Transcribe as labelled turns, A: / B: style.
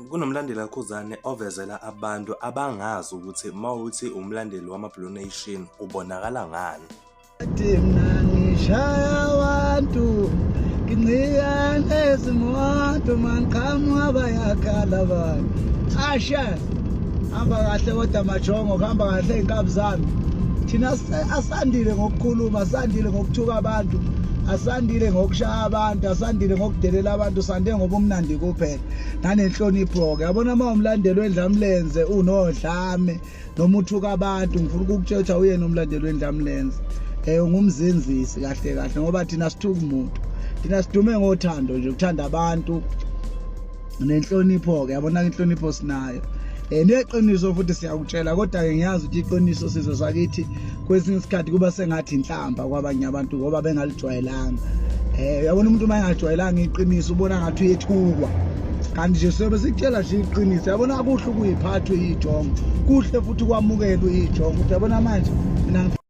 A: Kunomlandeli kaKhuzani ovezela abantu abangazi ukuthi mawuthi umlandeli wama-Blue Nation ubonakala ngani.
B: Athi mina ngishaya abantu ngincika nezimoto mangiqhamuka bayakhala abantu. Ashe hamba kahle kodwa majongo kuhamba kahle iy'nkabi zami. Thina asandile ngokukhuluma, asandile ngokuthuka abantu, asandile ngokushaya abantu, asandile ngokudelela abantu, sande ngobumnandi kuphela. Nanenhlonipho-ke yabona uma umlandeli wendlamlenze unodlame noma uthuka abantu ngifuna ukukutshela ukuthi awuyena umlandeli wendlamlenze um ungumzenzisi kahle kahle ngoba thina sithuka umuntu thina sidume ngothando nje ukuthanda abantu nenhlonipho-ke yabona inhlonipho sinayo um neqiniso futhi siyakutshela kodwa-ke ngiyazi ukuthi iqiniso sizwe sakithi kwesinye isikhathi kuba sengathi inhlamba kwabanye abantu ngoba bengalijwayelanga um uyabona umuntu uma engajwayelanga iqiniso ubona ngathi uyethukwa kanti nje sobe sikutshela nje iqiniso yabona kuhle ukuyiphathwe ijongo kuhle futhi kwamukelwe ijongo ukuthi yabona manje mina.